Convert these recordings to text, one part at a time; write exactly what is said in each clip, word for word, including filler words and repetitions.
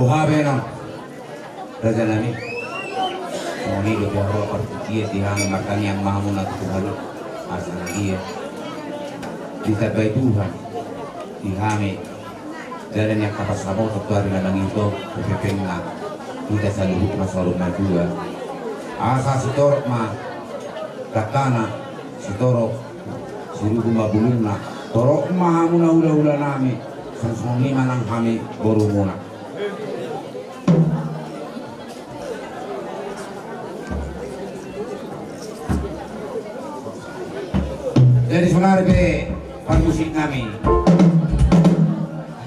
Boha be non, raja nami. Songon i do, boha partingkian di hami, martangiang ma hamuna tu Tuhan i, asa na dia ditambai Tuhan di hami dalan ni angka pansamotan tu ari na mangihut on, tu hepengna hita saluhut na saur matua. Asa sitorop ma dangkana, sitorop, sirubu ma bulungna, torop ma hamuna hulahula nami, songon i ma nang hami borumuna. Jadi saudara pe parmusik nami,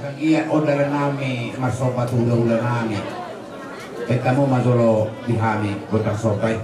anggiat on dalan nami marsomba tu hulahula nami. Baen hamu ma jolo di hami gondang somba i.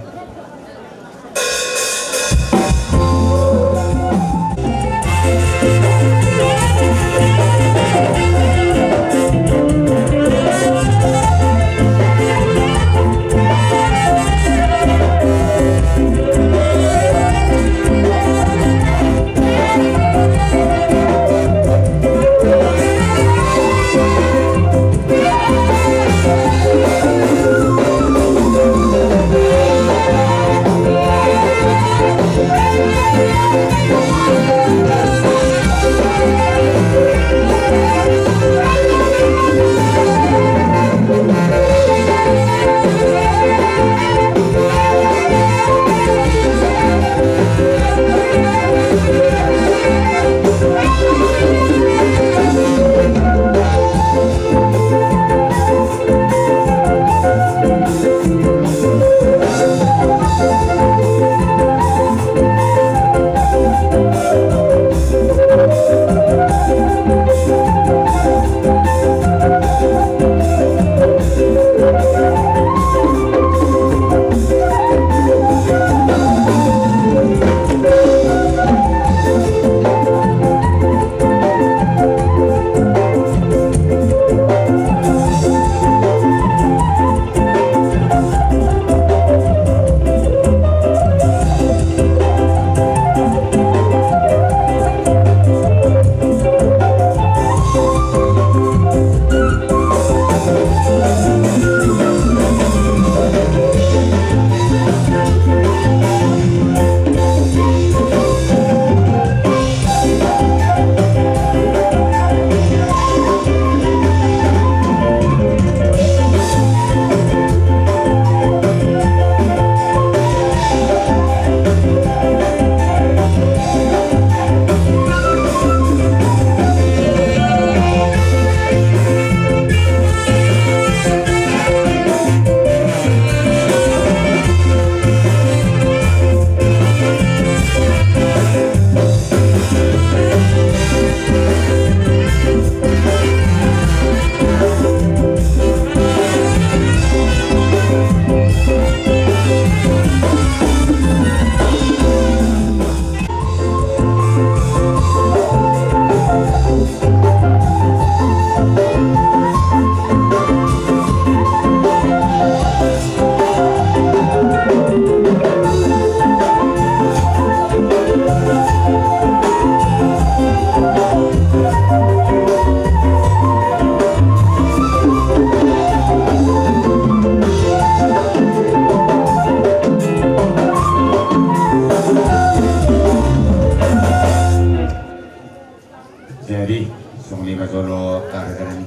Jadi, songon i ma jolo, raja nami.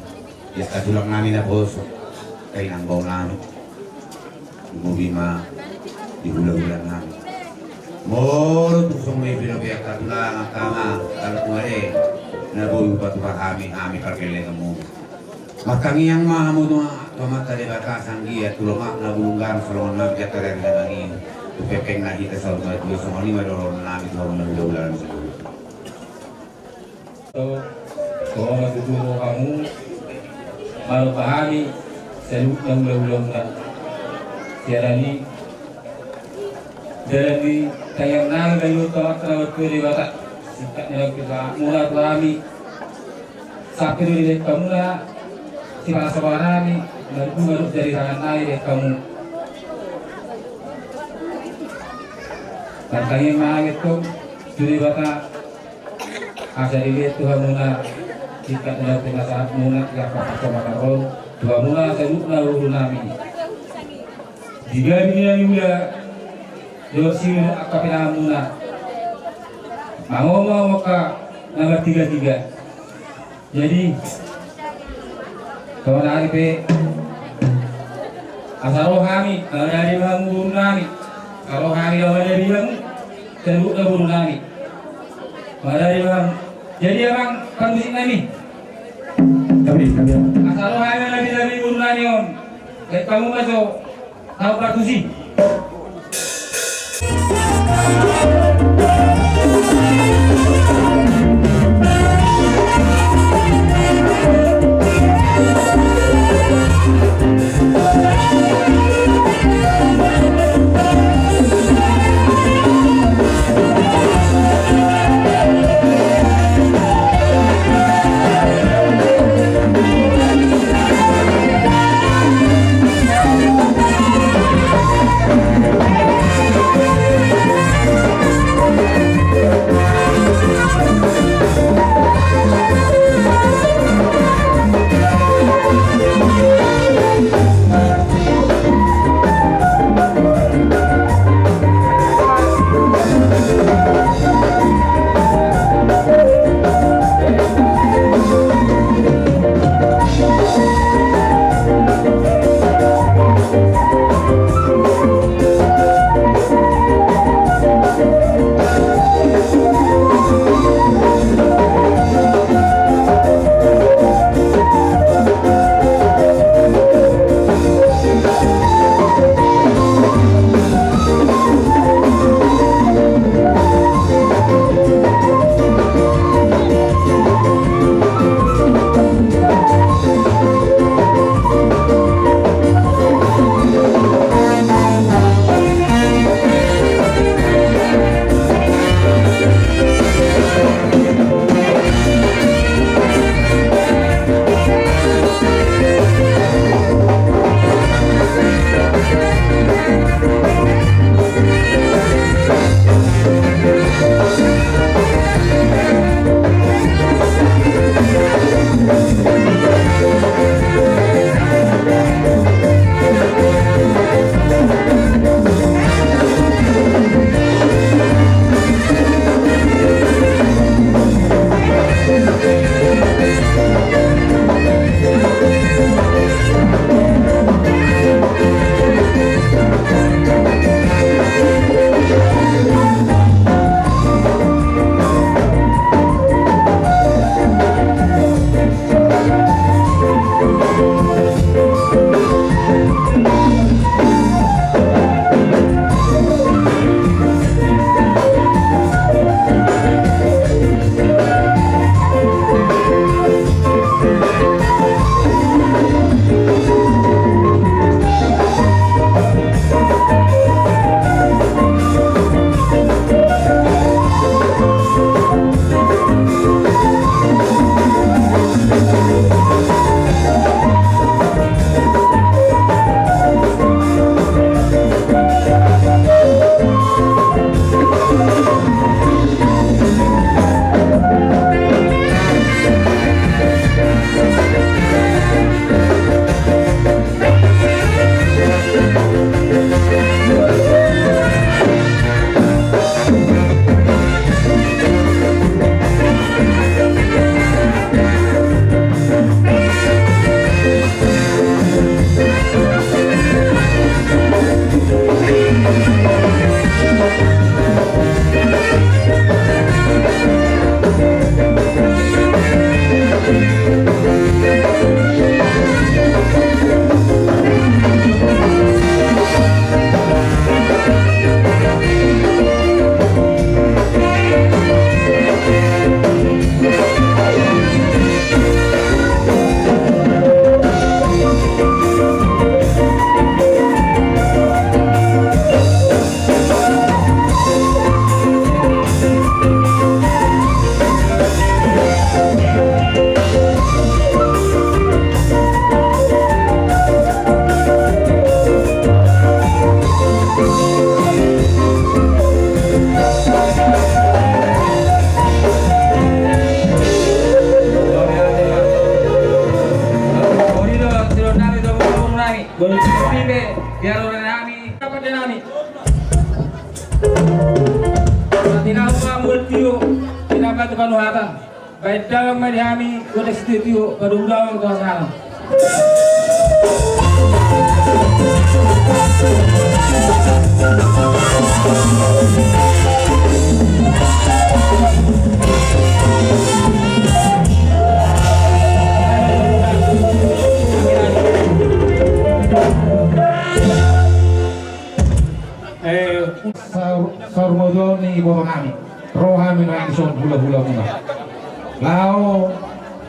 Di angka tulang nami naposo, dainang bao nami. Lumobi ma di hulahula nami. Molo tung songon i pe dope angka tulang, angka ama, angka tulang, na boi hupatupa hami, hami pargellenganmu. Martangiang ma hamu tu Amanta Debata, sai anggiat tu lomakna bulung garam salongan nami di angka ari na mangihut, tu hepengna hita saur matua, songon i ma dohonon nami tu hamu na hulahula nami saluhut. Songon na tutu hamu, molo hami saluhutna hulahula muna, sian ari, dalan ni tangiang nami ma i tu Amanta na martua Debata, singkat ni rohamuna tu hami, sampe do dibahen hamuna sipasahaton nami, marhite na di tangan nami dibahen hamu. Martangiang ma hami tu Debata, asa dilehon tu hamuna singkat ni rohamuna, di angka parsaoran on. Hamuna saluhutna boru nami. Di gabe ni na niula, dohot sinuan angka pinanganmuna. Mangomong angka na martigatiga. Jadi, sonari pe asa ro hami, mangaradei ma hamu boru nami. Asa ro hami, mangaradei ma hamu, saluhutna boru nami. Mangaradei ma hamu. Jadi, amang parmusik nami. Kami, kami. Asa ro hami, mangaradei boru nami on. Baik, hamu ma so. Tau partusi. Tau ma mual tio, tinapa tu panuhatan. Baen damang ma di hami, godas tio-tio, padomu damang tu hasahatan. Eh, saur-, saur matua ni iboto nami. Ro hami nuaeng dison hula-hula muna. Laho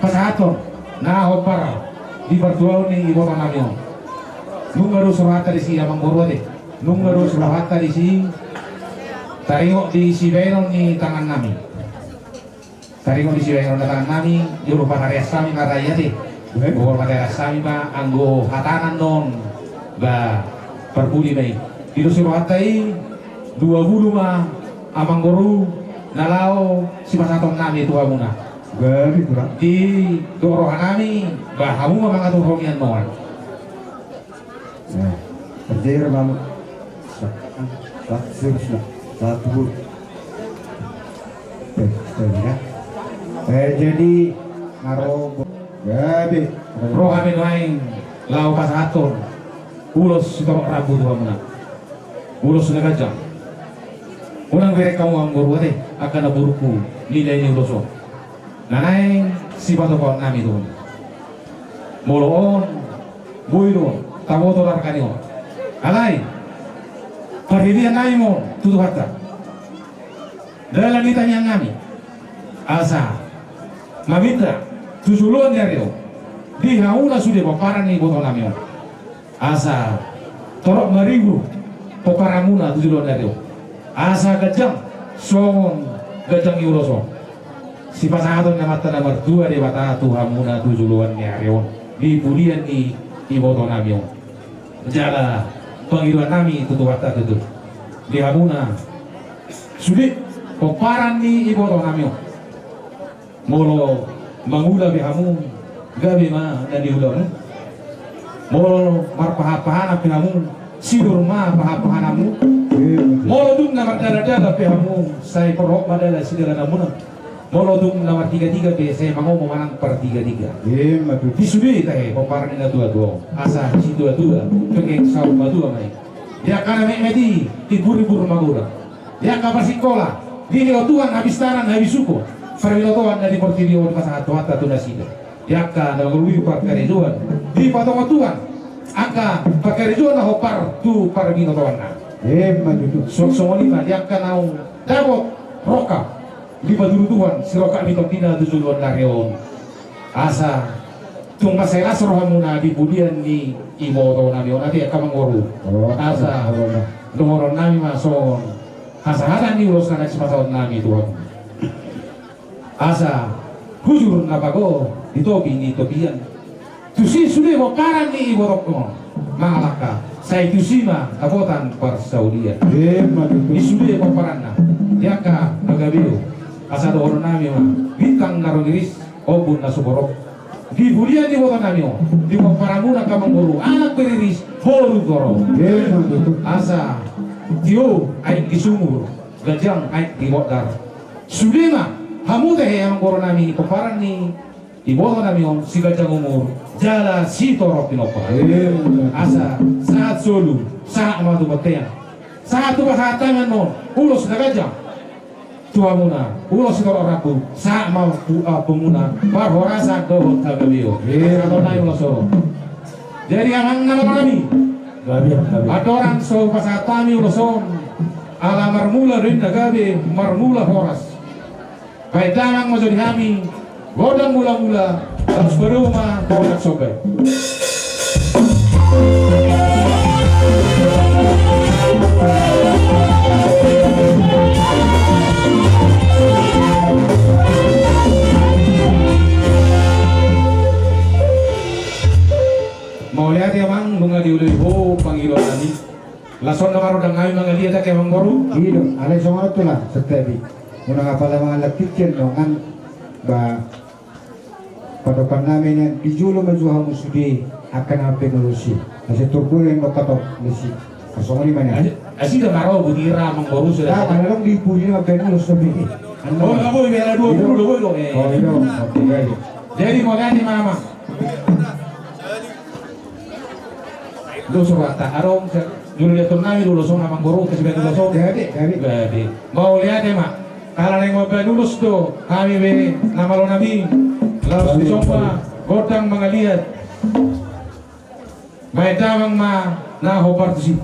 pasahathon na hombar di partuaon ni iboto nami on. Nunga do so rohanta disi amangboru ate. Nunga do so rohanta disi taringot di sibaenon ni tangan nami. Taringot di sibaenon ni tangan nami, jolo patareas hami ma raja ate. Jolo patareas hami ma anggo hata na on, ba parpudi ma i. Dilo si rohanta i, dua pulu ma amangboru na laho sipasahaton nami tu hamuna. Gabe kurang. Di do roha nami, ba hamu ma mangatur hami annon. Nah, terjadi mamu. Satu, satu, satu. Eh, eh, ya. Eh, jadi ngarobo. Gabe. Ro hami nuaeng laho pasahathon ulos sitorop rambu tu hamuna. Ulos na ganjang. Unang bereng hamu amangboru ate, angka na burukku, nilai ni ulos on. Na naeng sipatupaon nami tu on. Molo on, boi do taboto arga ni on. Alai, parhitean nami ma on tu Tuhanta. Dalan ni tangiang nami. Asa maminta tu joloan ni ari on. Di hamuna sude pomparan ni iboto nami on. Asa torop maribur pomparanmuna tu joloan ni ari on. Asa ganjang songon ganjang ni ulos on. Sipasahaton ni Amanta na martua Debata tu hamuna tu joloan ni ari on. Di pudian ni iboto nami on. Jala pangidoan nami tu Tuhanta tutu. Di hamuna sude pomparan ni iboto nami on. Molo mangula pe hamu, gabe ma na niulamu. Molo marpahan-pahanan pe hamu, sinur ma pahan-pahananmu. Molo dung na mardalan-dalan pe hamu, sai porhot ma dalan sidalananmuna. Molo dung na martiga-tiga pe, sai mangomo manang partiga-tiga. Ima tutu. Di sude tahe pomparan ni natua-tua on. Asa situa-tua, penggeng saur matua ma i. Di angka na metmet i, ibur-ibur magodang. Di angka parsikola, dilehon Tuhan hapistaran habisuhon, parbinotoan na di portibi on pasahat Tuhanta tu nasida. Di angka na mangoloi parkarejoan, dipatongon Tuhan angka parkarejoan na hombar tu parbinotoanna. Ima tutu. Suang songon i ma di angka naung dapot rongkap, dipaduru Tuhan sirongkap ni tondina tu joloan ni ari on. Asa tung mansai las rohamuna di pudian ni iboto nami on ate, angka amangboru. Asa dohonon nami ma songon hasahatan ni ulos na naeng sipasahaton nami tu hamu. Asa hujur na pago di topi ni topian. Tusi sude pomparan ni ibotongku on mangalangka, sai tusi ma dapotan parsaulian. Ima tutu. Di sude pomparanna, di angka na gabe on. Asa dohonon nami ma, bintang na ro riris, ombun na so borok. Di pudian ni iboto nami on, di pomparanmuna angka amangboru, anak pe riris, boru torop. Ima tutu. Asa tio aek di sumur, ganjang aek di bondar. Sude ma hamu tahe amangboru nami, pomparan ni iboto nami on, siganjang umur jala sitorop pinompar. Ima. Asa sahat solu, sahat ma tu bontean, sahat tu pasahatanmuna on ulos na ganjang tu hamuna, ulos sitorop rambu, sahat ma tu, ah, hamuna parhorasan dohot hagabeon. Ima. Sahat ma ulos on. Jadi amang na marnami, andorang so pasahat hami ulos on, ala marmula do inna gabe, marmula horas. Baen damang ma jo di hami gondang mula-mula, laos padomu ma gondang somba i. Mauliate amang, nunga diulahon ho pangidoan nami. Laos on do marundang hami mangaliat, angka amangboru. I do, alai songon on tulang, santabi. Unang apala mangalap pikiran dongan, ba, padokan nami nian, di jolo ma jo hamu sude angka na mampengarusi. Asa turpuk yang dokatok nasi. Songon i ma nian. Asi da maro butira manggoru sudah. Nah, mana dong di puri na ben lu sepi. Oh, nggak boleh, biar dua puluh, nggak boleh dong, eh. Oh, iya, oke, iya, iya. Jadi, mau ganti mama. Doso kata, adong, dulu dia tuh nami dulu, song, na manggoru, kasih batu doso. Jadi, jadi. Jadi, mau lihat ya, Mak. Kalau yang mau lulus tuh, kami be, nama lo nami. Lalu si Somba, godang mangaliat. Baik, damang ma, na ho partusi.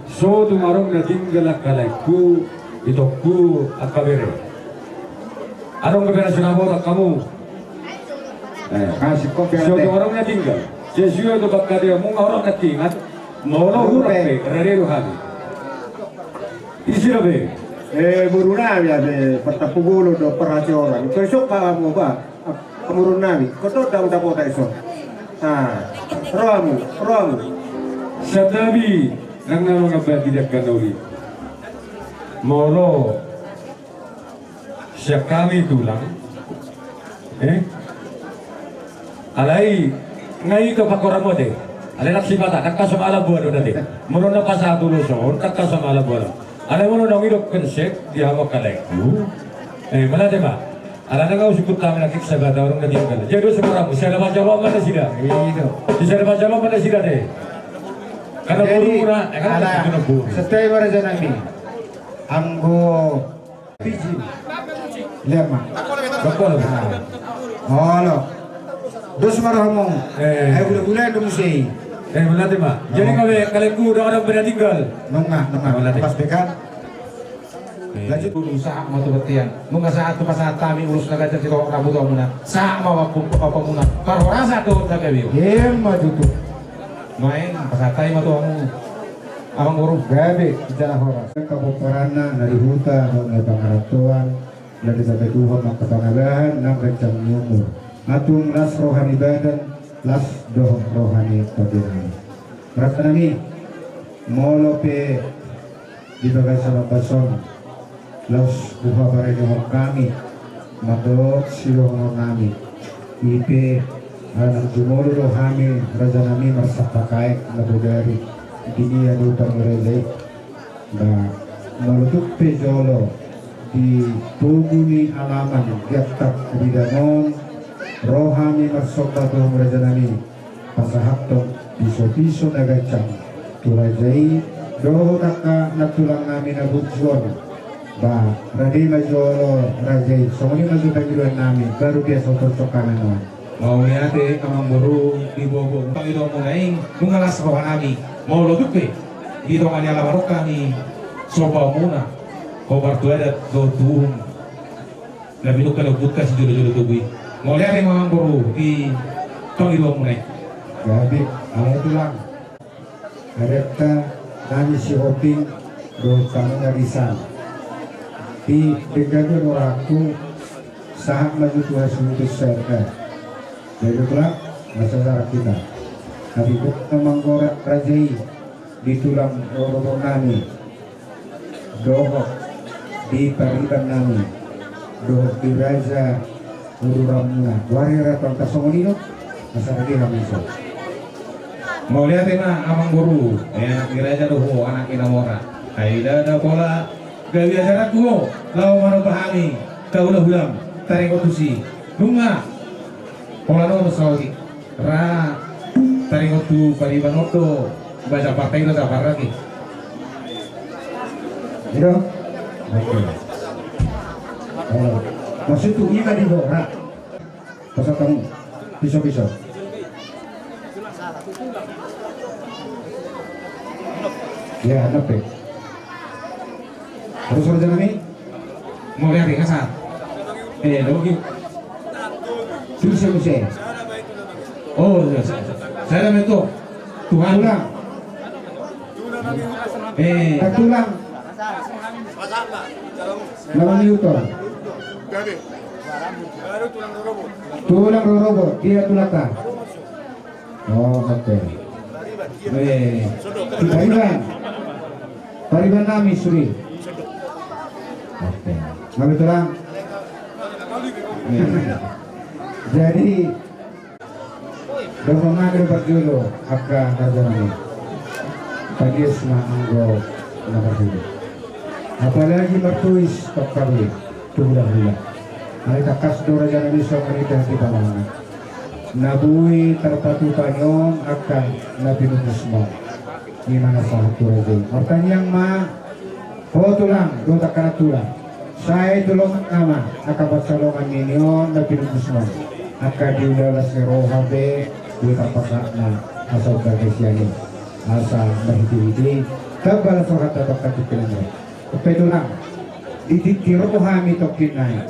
So tung adong na tinggal angka laengku, itongku, angka bere. Adong dope na sinabotan hamu. Eh, so tung adong na tinggal. Sesuai tu angka dia muna adong na tinggal. Molo hurang pe, rade do hami. Isi do be. Eh, boru nami ate, partampubolon do parhasiholan. Ito isok hamu ba. Amurun nami, koto dang dapota ison. Ah, roamu, roamu. Santabi, nang na mangambati di angka na uli. Molo sian hami tulang. Eh? Alai, ngai ke pakoran mode. Alai laksi mata, kakka sama ala buah do date. Molo na pasahat ulos on, kakka sama ala buah. Alai molo naung idok kensek, di hamu angka laengku. Eh, mauliate ma. Alana nga usukut kami lagi sabat orang na tinggal. Jadi do seberang, bisa ada baca lomba na sida. Iya. Bisa ada baca lomba na sida deh. Karena jadi, buru murah, ya kan, ala, itu na buru. Setai wara janami. Anggo pijin. Lema. Betul. Nah. Olo. Dos ma rohamu. Eh. Ayo gula-gula do muse. Eh, mauliate ma. Jadi kami, kalau ku udah ada beda tinggal. Nunga, nunga. Mauliate. Pas bekan. Lanjut. Dulu sahat ma tu bontean. Nunga sahat tu pasahat hami ulos na ganjang sitohok rambu tu hamuna. Sahat ma waktu apa muna. Parhorasan dohot na gabe. Ima tutu. Nuaeng pasahat hami ma tu hamu. Amang boru. Gabe jala horas. Angka pomparanna na di huta dohot na pangarantoan. Na di Debata Tuhan ma angka pangalahan nang ganjang ni umur. Atung las roha ni badan, las dohot roha ni tondi nami. Raja nami, molo pe di bagasan ombas on, laos huhabarenehon hami mandok sidohonon nami. I pe ala nang jumolo do hami raja nami marsampah aek na bodari di nian upa ni raja i. Ba molo tung pe jolo di pogu ni alaman di angka bidang on, ro hami marsomba tu hamu raja nami. Pasahathon piso-piso na ganjang tu raja i dohot angka nantulang nami na burju on. Ba rade ma jolo raja i, songon i ma jolo pangidoan nami, baru biasa hutorjok hami nuaeng. Mauliate amang boru di bobo. Pangidoan muna i nunga las roha nami. Molo tung pe di tonga ni alaman on hami somba muna, hombar tu adat dohot tu uhum. Na pinungka na umpunta sijolo-jolo togu i. Mauliate ma amang boru di pangidoan muna i. Gabe, ala tulang. Adanta nami Sihombing dohot hamu na di san. Di denggan do rohangku, sahat ma jo tu hasuhuton saonari. Jadi tulang, masa sarak hita. Tapi buat na manggorat raja i di tulang rorobot nami. Dohot di pariban nami, dohot di raja ururan muna. Wari ra tong tasongon i do, asa rade hami ison. Mauliate ma amang boru, eh, anak ni raja do ho, anak ni na mora. Ai da da pola gabe ajaranku ho, laho manomba hami, tahula-hulam, taringot tusi. Nunga pola do saotik. Ra taringot tu pariban on do, baca partai do, sabar lagi. Ido? Oke. Oh, maksudku ima di gora. Pasal kamu. Piso-piso. Ya, enak deh. Terus raja nami? Mauliate, asa. Eh, lagi. Tusi, tusi. Oh, iya, saya, saya ada mentor. Tulang. Eh. Tulang. Nama ni utol. Tulang rorobot. Dia tulang ta. Oh, oke. Eh, pariban. Pariban nami sude. Oke. Nami tulang. Eh. Jadi, dohononnami do parjolo angka raja nami. Padius ma anggo na marhite. Apalagi martuis tongka be. Tu hula-hula. Alai tangkas do raja nami songon i pe hatibalana. Na boi tarpatupa ni on angka na pinungkusmon. Ima na sahat tu raja i. Martangiang ma ho tulang dohot angka nantulang. Sai tu longan nama angka pansalongan ni on na pinungkusmon. Angka di ulaon las ni roha pe boi tarpasahatna asa umbahen sian i. Asa marhite-hite tamba las rohanta tongkin na ro. Pe tulang, di tingki ro hami tongkin nai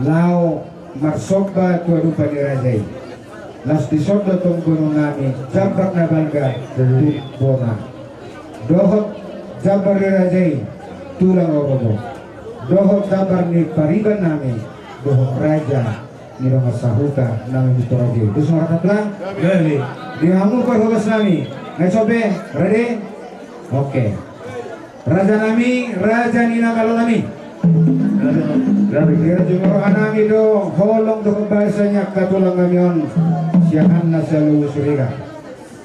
laho marsomba tu adopan ni raja i. Las dison do tong boanonnami jambar na balga tu bona, dohot jambar ni raja i tulang rorobot, dohot jambar ni paribannami dohot raja ni dongan sahuta na mamboan raja i. Dos ma rohanta tulang. Gabe. Di hamu parhobasnami. Nai sobe, rade? Oke. Rajanami, raja ni na malonami. Gabe. Di raja ni rohanami do holong dohot basa ni angka tulangnami on sian na saluhut Siregar.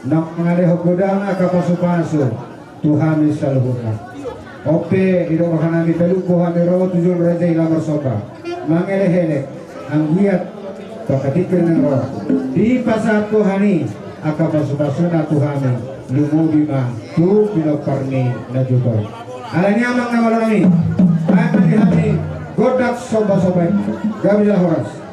Nang mangalehon godang angka pasu-pasu tu hami saluhutna. On pe didok rohanami, talup do hami ro tu jolo ni raja i laho marsomba, mangelek-elek, anggiat tu angka tingki na ro dipasahat Tuhan i angka pasu-pasuna tu hami, lumobi ma tu pinompar ni na tutu on. Alani i amang na malonami, baen ma di hami gondang somba-somba i. Gabe jala horas.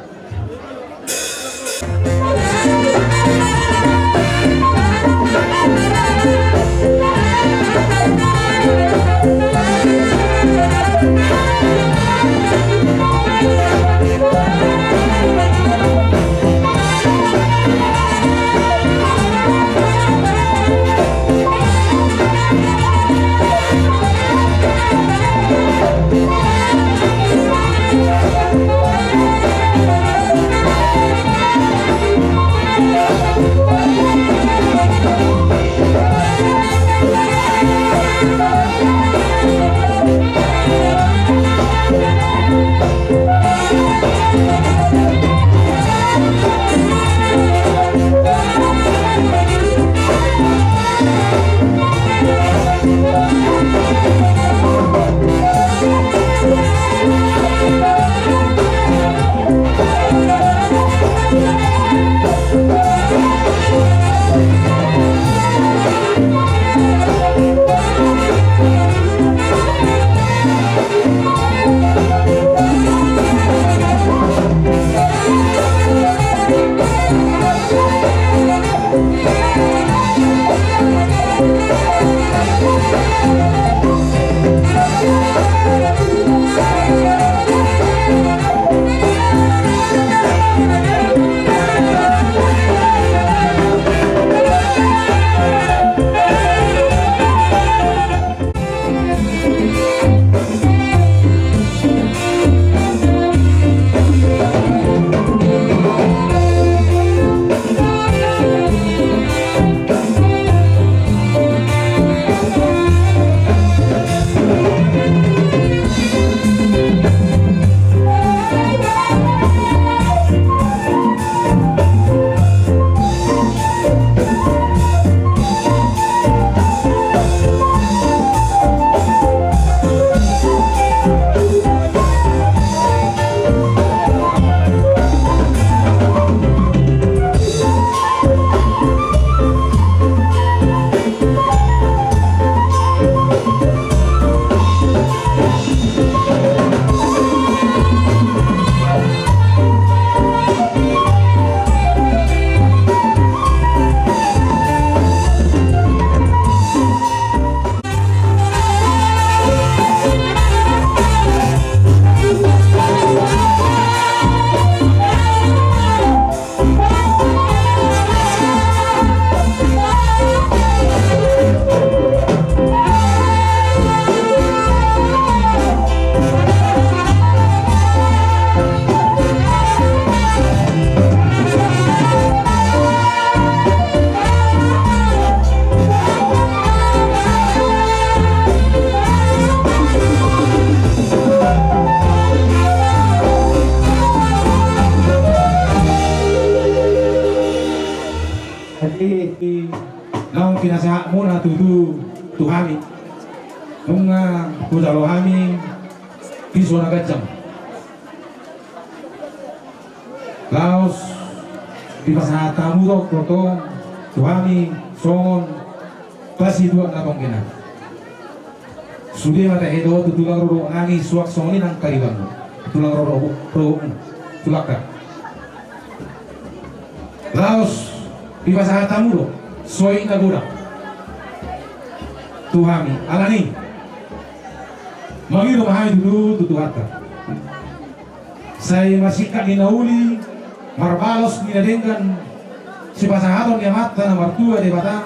Jadi, naung pinasahatmuna tutu tu hami. Nunga hujalo hami pisona ganjang. Laos dipasahat hamu do tongtong tu hami songon pasituak na tongkin an. Sude ma tahe do tu tulang rorobot nami suang songon i nang paribanmu. Tulang rorobot, rorobotmu. Tulangka. Laos dipasahat hamu do soi na godang. tu hami. Alani i mangido ma hami tutu tu Tuhanta. Sai marsingkat ni na uli, marbalos ni na denggan sipasahaton ni Amanta na martua Debata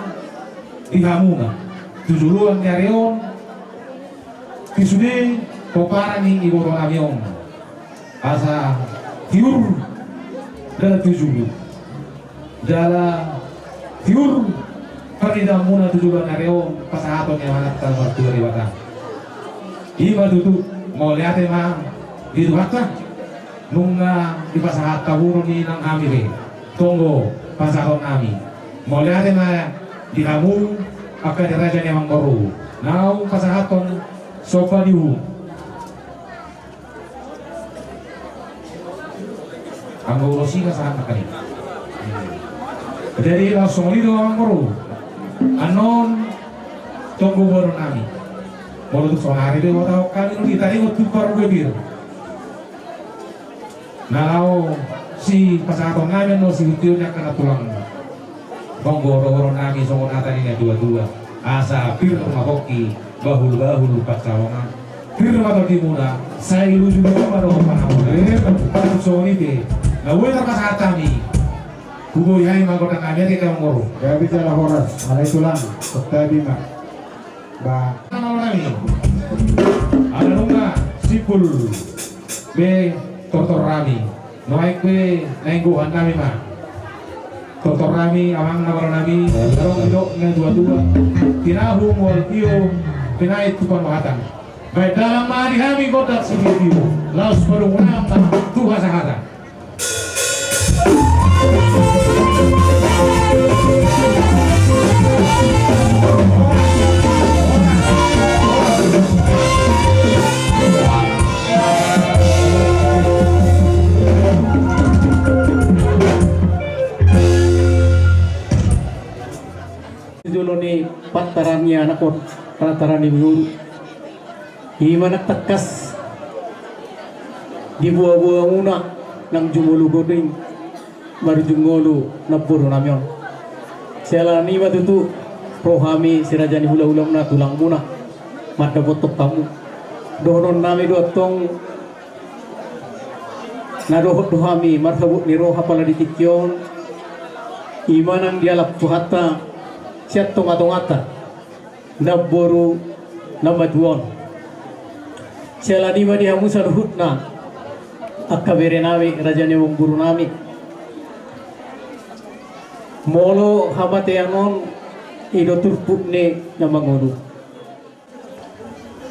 di hamuna tu joloan ni ari on, di sude pomparan ni ibotonami on. Asa tiur dalan tu julu, jala tiur parnidaanmuna tu joloan ni ari on pasahaton ni Amanta na martua Debata. I ma tutu, mauliate ma di Tuhanta. Nunga dipasahat hamu do i nang hami be, tonggo pasahatonnami. Mauliate ma di hamu angka di raja ni amangboru, naung pasahathon somba ni uhum. Anggo ulos i na sahat nangkin i. Jadi laos songon i do amangboru. Annon tonggo boanonnami. Molo tung sonari do iboto hami, nunga ditaringot tu parbue pir. Na laho sipasahatonnami annon sihutihut ni angka na tulang. Tonggo dohononnami songon hata ni na tuatua: Asa pir ma pongki, bahulbahul pansalongan. Pir ma tondimuna, sai luju-luju ma dohot pangamuna. Emma tutu. Songon i pe na boi tarpasahat hami. Huboi hami ma gondang hami ate, amangboru. Gabe jala horas, alai tulang, santabi ma. Ba. Ala nunga simpul be tortornami. Nuaeng pe naeng gohannami ma tortornami, amang na baranami, adong didok na tuatua: Tinahu mual tio, pinaet tu panuhatan. Baen dalan ma di hami gondang sitio-tio, laos padomu nang ma tu hasahatan. Jolo ni pantaran ni anak on, pantaran ni boru. I ma na tangkas diboaboamuna nang jumolo godang marujung ngolu namborunami on. Siala ni i ma tutu ro hami si raja ni hulahulamuna, tulangmuna, mandapothon hamu. Dohononnami do antong, na dohot do hami marhabot ni roha pala di tingki on, i ma nang dialap Tuhanta sian tongatonganta namboru na matua on. Siala ni i ma di hamu saluhutna angka berenami, raja ni amangborunami. Molo hamatean on, i do turpuk ni na mangolu.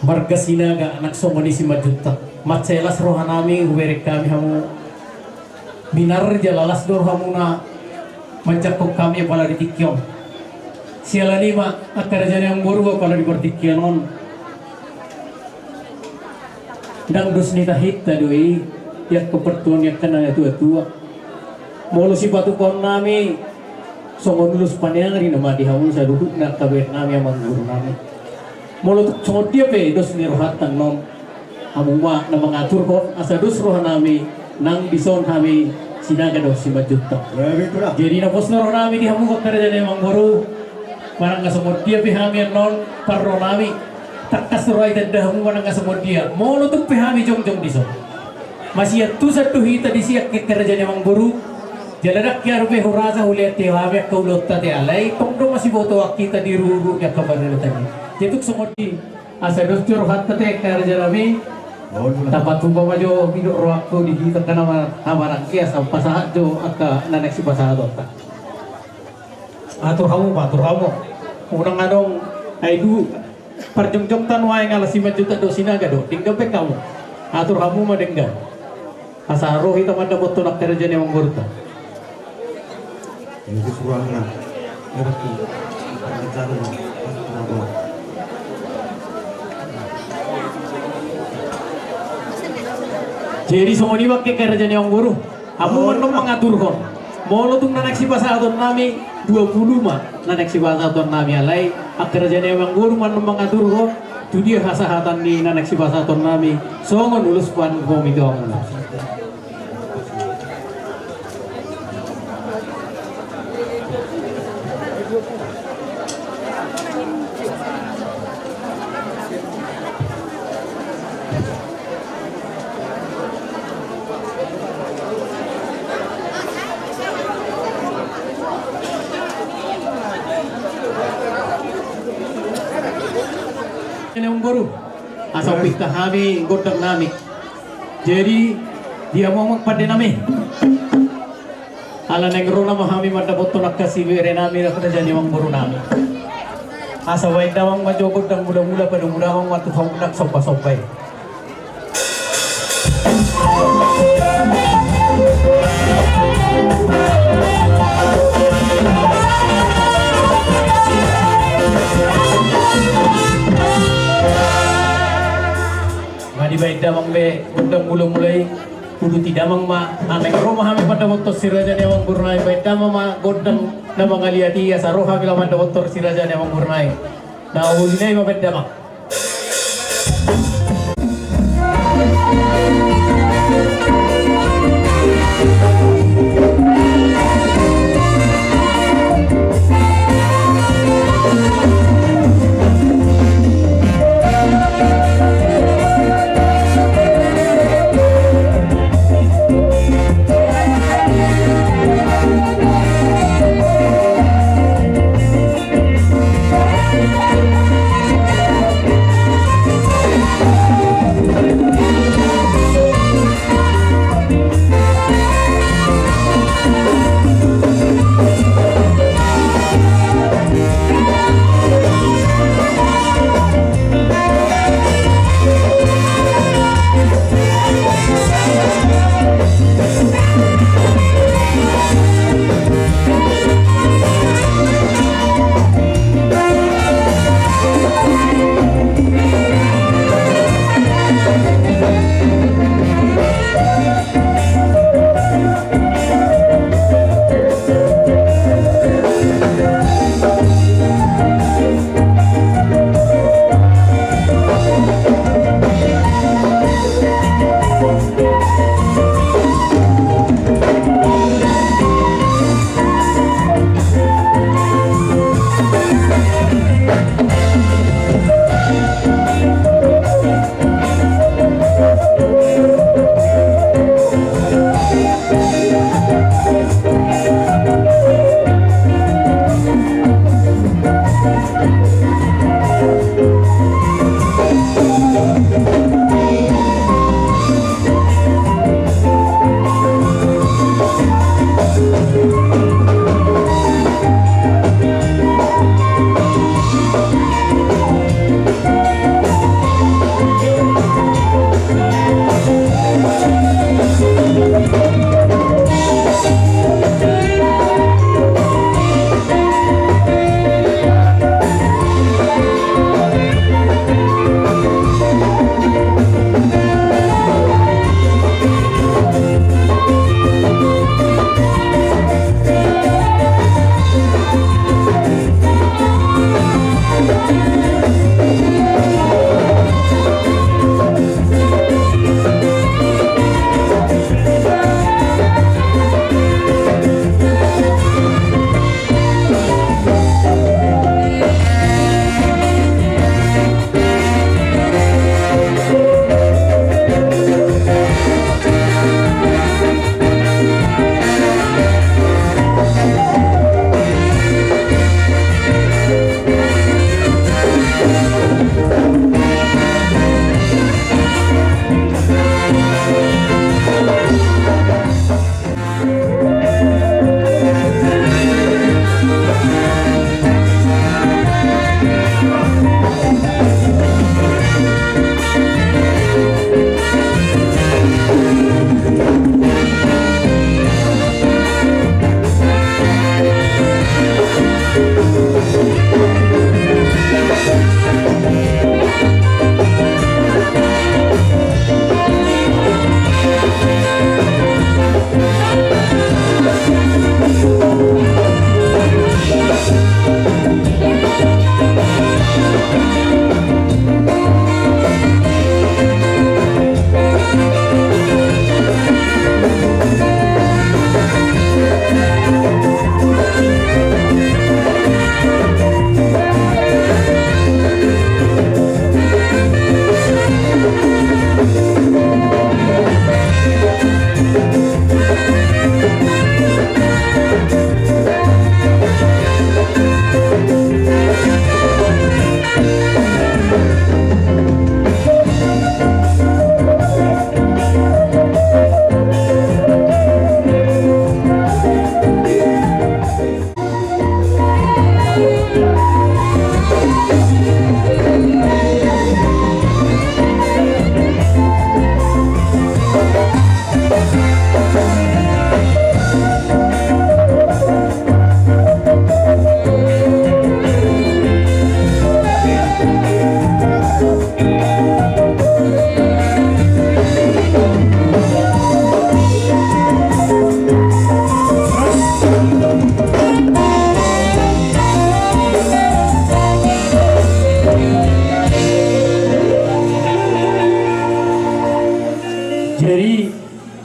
Marga Sinaga nang songon i Simanjuntak. Mansai las rohanami hubereng hami hamu. Minar jala las do rohamuna manjangkon hami apala di tingki on. Siala ni i ma angka raja ni amangboru, apala di partingkian on, ndang dos ni tahinta do i di angka partuaon ni angka na tuatua. Molo sipatupaonnami songon ulos paneang i nama di hamu saluhutna angka berenami, amangborunami. Molo tung songon dia pe dos ni rohanta annon, hamu ma na mangaturhon asa dos rohanami nang dison hami Sinaga dohot Simanjuntak. Jadi na pos ni rohanami di hamu angka raja ni amangboru, manang na songon dia pe hami annon parronami, tangkas roha i tanda hamu manang na songon dia. Molo tung pe hami jongjong dison, masiantusan do hita disi angka raja ni amangboru. Jala ndang hea dope hurasa hulehon hami angka ulaonta ate, alai tong do masibotoan hita di ruhut ni angka paradaton i. Jadi tung songon i, asa dos jo rohanta ate angka rajanami. Tapatupa ma jo nidok rohangku di hita angka na manang i, asa pasahat jo angka na naeng sipasahatonta. Atur hamu ma, atur hamu. Unang adong, ai du, parjongjongta nuaeng ala Simanjuntak dohot Sinaga do, denggan pe hamu. Atur hamu ma denggan. Asa ro hita mandapothon angka raja ni amangborunta. Jadi songon i ma angka raja ni amangboru. Hamu ma annon mangaturhon. Molo tung na naeng sipasahatonnami, dua pulu ma na naeng sipasahatonnami, alai angka raja ni amangboru ma annon mangaturhon tu dia hasahatan ni na naeng sipasahatonnami songon ulos panuhon ni hamuna. Amangboru, asa pinta hami gondang nami. Jadi, dia mau pande nami. Ala naeng ro nama hami mandapothon angka sibere nami, raja ni amangboru nami. Asa baen damang ma jo gondang mula-mula, padu mula ma tu hamu na somba-somba i. Nga dibaen damang be gondang mula-mula i. Uduti damang ma, ala naeng ro ma hami mandapothon si raja ni amangboru nami, baen damang ma gondang na mangaliat i, asa ro hami laho mandapothon si raja ni amangboru nami. Na uli nai ma baen damang.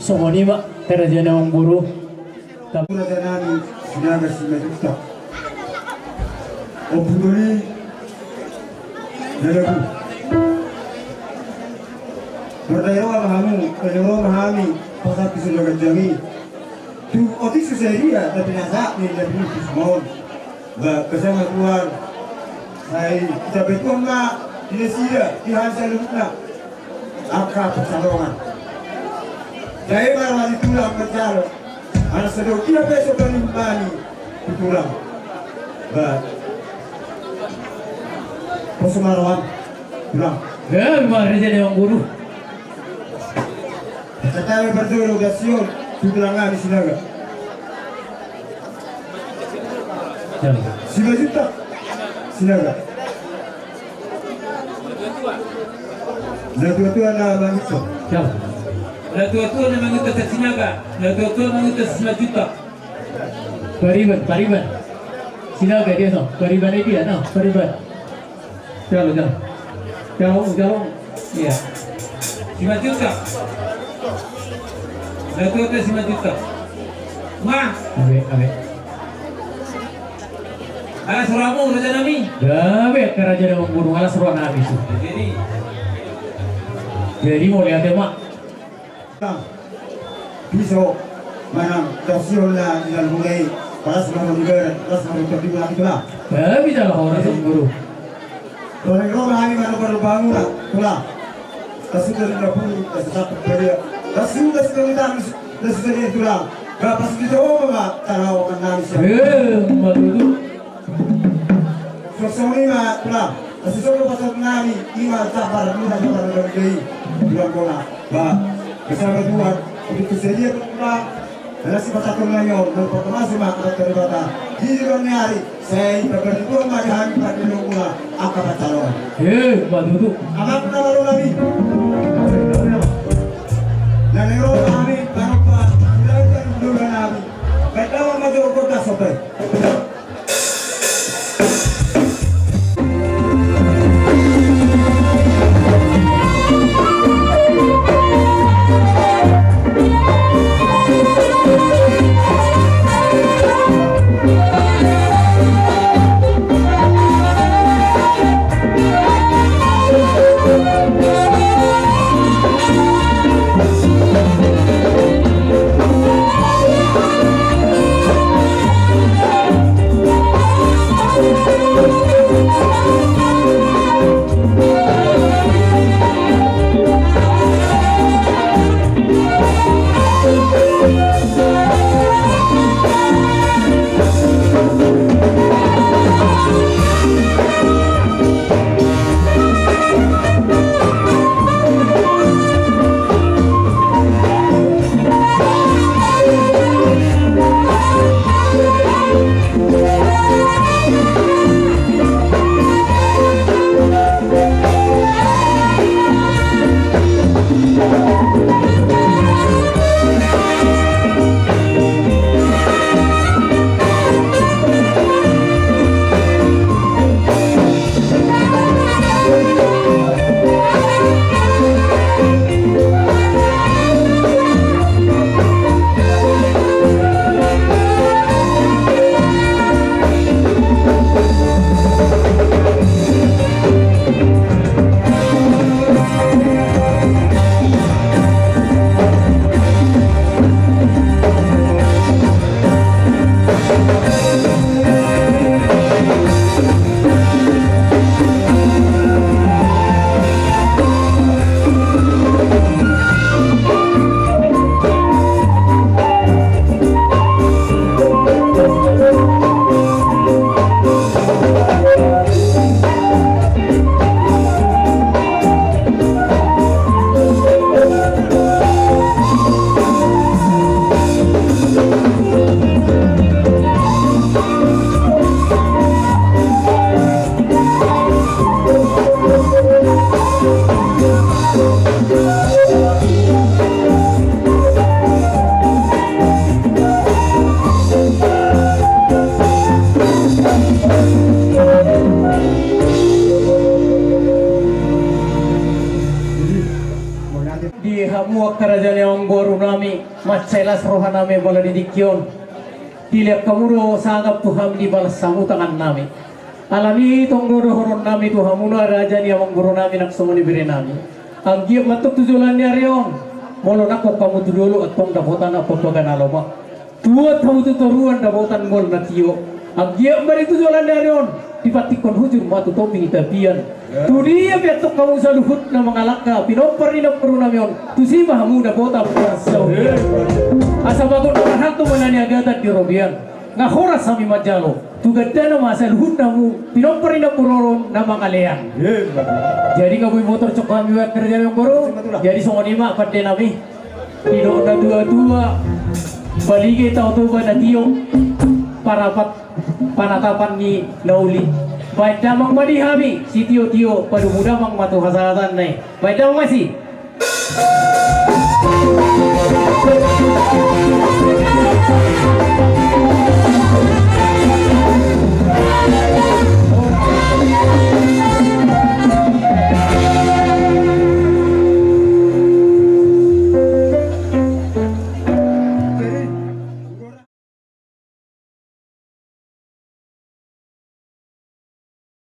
Songon i ma, raja na amang boru. Raja nami Sinaga Simanjuntak. Ompu tolu na lagu. Mardairong ma hamu, mardairong ma hami, pasahat tu joloan on. Tu otik susaria, tapi nasa ni na pinipis mon. Ba, bersama Tuhan. Sai, kita betul ma, di nasida, di hansa lutna. Angka pansalongan. Jadi, baru di tulang mencalo. Anak sedang dia besok dari mani. Di tulang. Ba. Poso ma roham. Tulang. Ya, ma raja na amang boru. Kata berdoa doa sion, tu tulang nami Sinaga. Simanjuntak. Sinaga. Natuatua na mangido. Natuatua na mangido Sinaga. Natuatua mangido Simanjuntak. Pariban, pariban. Sinaga dia no. Pariban dia no. Pariban. Jalo, jalo. Jalo, jalo. Iya. Simanjuntak. Natuatua Simanjuntak. Ma. Abe, abe. Alas rohamu, raja nami. Gabe, raja nami, burung alas roha nami. Jadi. Jadi, mauliate ma. Piso manang tausion na di dalam bungai, palas manang di barat, palas manang di terdiri lagi telah. Tapi dalam orang semburu. Paling roh hami manang baru bangun lah, telah. Tasudah di dapur, tasudah di dapur. Tasudah di dapur, tasudah di dapur. Bapak sudah tahu apa, Pak? Tahu apa nangis ya? Eh, betul. Songon i ma tulang, asi songon pasahat nami, ima sabar, ima sabar nami. Tulang bona, ba, bersama Tuhan, untuk kesediaan tulang, dan asi pasahat nami on, dan pertama sima kata teribata, di luar ni hari, saya ibadah Tuhan mari hari pada luar mula, angka pacaron. Eh, ba tutu. Amak na lalu nami. Dan ero nami, barokah, dan dulu nami. Baik, lawan maju, kota sopai. Hamu angka raja ni amangboru nami, mansai las roha nami apala di tingki on. Dilehon hamu do sangap tu hami, dibalas hamu tangan nami. Alani i tong do dohonon nami tu hamuna raja ni amangboru nami nang songon i bere nami. Anggiat ma antong tu joloan ni ari on, molo nangkok hamu tu dolok antong dapotan ampapaga na lomak. Tuat hamu tu toruan dapotan ngolu na tio. Anggiat ma di tu joloan ni ari on, dipantikhon hujur ma tu topi ni tapian. Tudia pe antong hamu saluhutna mangalangka pinompar ni namboru nami on, tusi ma hamu dapotan parsaulian. Asa bagot na marhalto ma na niagatan di robean. Nga horas hami manjalo, tu gandana ma saluhutna hamu pinompar ni namboru on na mangalean. Jadi nga boi botor cok hami, angka raja ni amangboru. Jadi songon i ma pande nami. Didok na tuatua, balige tao Toba na tio, parapat panatapan ni na uli. Baen damang ma di hami sitiotio, padomu damang ma tu hasahatanna i. Baen damang ma si.